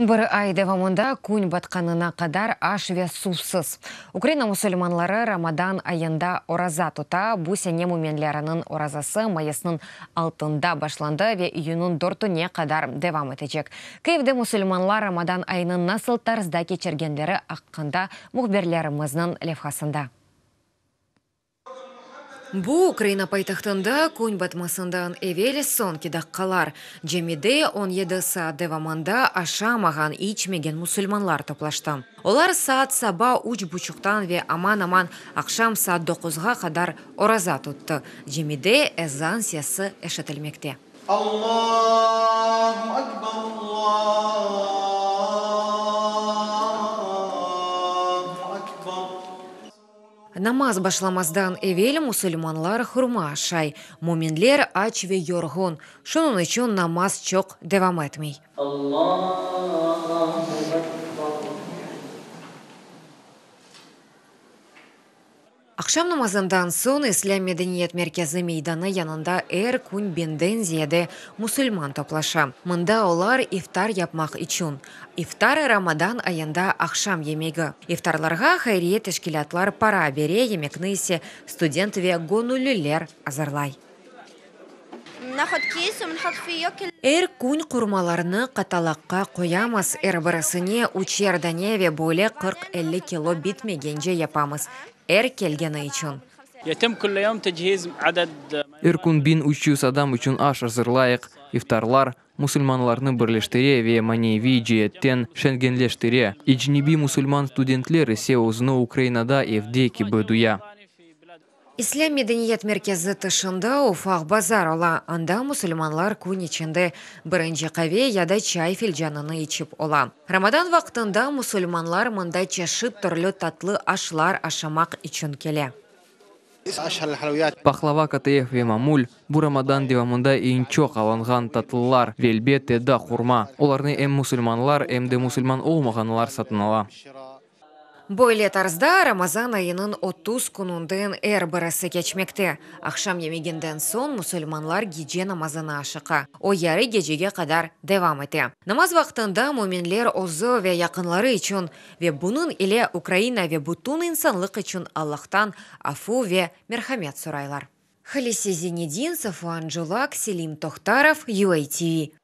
Bir ay devamında kün batqanına qadar aş ve suvsız. Ukraina musulmanları Ramadan ayında oraza tuta. Bu sene müminlerniñ orazası mayısnıñ altında başlandı ve iyünniñ dörtüne qadar devam etecek. Kyivde musulmanlar Ramadan ayını nasıl tarzda keçirgenleri aqqında mühbirlerimizniñ levhasında. Bu, Ukraina paytahtında kün batmasından evel soñki daqqalar. Camide 17 saat devamında aşamağan, içmegen musulmanlar toplaştı. Olar saat saba üç buçuqtan ve aman-aman aqşam saat doquzğa qadar oraza tuttı. Camide ezan sesi eşitilmekte. Allahu ekber, Allahu ekber. Namaz başlamazdan evel musulmanlar hurma aşay. Müminler aç ve yorğun, şunıñ içün namaz çoq devam etmey. Allahu ekber. Aqşam namazından soñ İslâm medeniyet merkezi meydanı yanında er kün biñden ziyade musulman toplaşa. Mında olar iftar yapmaq içün. İftar, Ramadan ayında aqşam yemegi. İftarlarğa hayriye teşkilâtlar para bere, yemekni ise student ve göñülliler azırlay. Er kün qurmalarnı qatalaqqa qoyamız, er birisine üçer dane ve böyle 40-50 kilo bitmegence yapamız, er kelgeni içün. Er kün 1300 adam içün aş azırlayıq. İftarlar musulmanlarnı birleştire ve maneviy ceetten zenginleştire, ecnebiy musulman studentler ise özüni Ukrainada evde kibi duya. İslâm medeniyet merkezi tışında ufaq bazar ola, anda musulmanlar kün içinde birinci qave ya da çay filcanını içip ola. Ramadan vaqtında musulmanlar mında çeşit türlü tatlı aşlar aşamaq içün kele. Paqlava, qatayef ve mamul, bu Ramadan devamında eñ çoq alınğan tatlılar ve elbette da hurma. Olarnı em musulmanlar, em de musulman olmağanlar satın ala. Böyle tarzda Ramazan ayınıñ 30 kününden er birisi keçmekte. Aqşam yemeginden soñ musulmanlar gece namazına aşıqa. O yarı gecege qadar devam ete. Namaz vaqtında müminler özü ve yaqınları içün ve bunıñ ile Ukraina ve bütün insanlıq içün Allahtan afu ve merhamet soraylar. Halise Zinedin, Safuan Colak, Selim Tohtarov, UATV.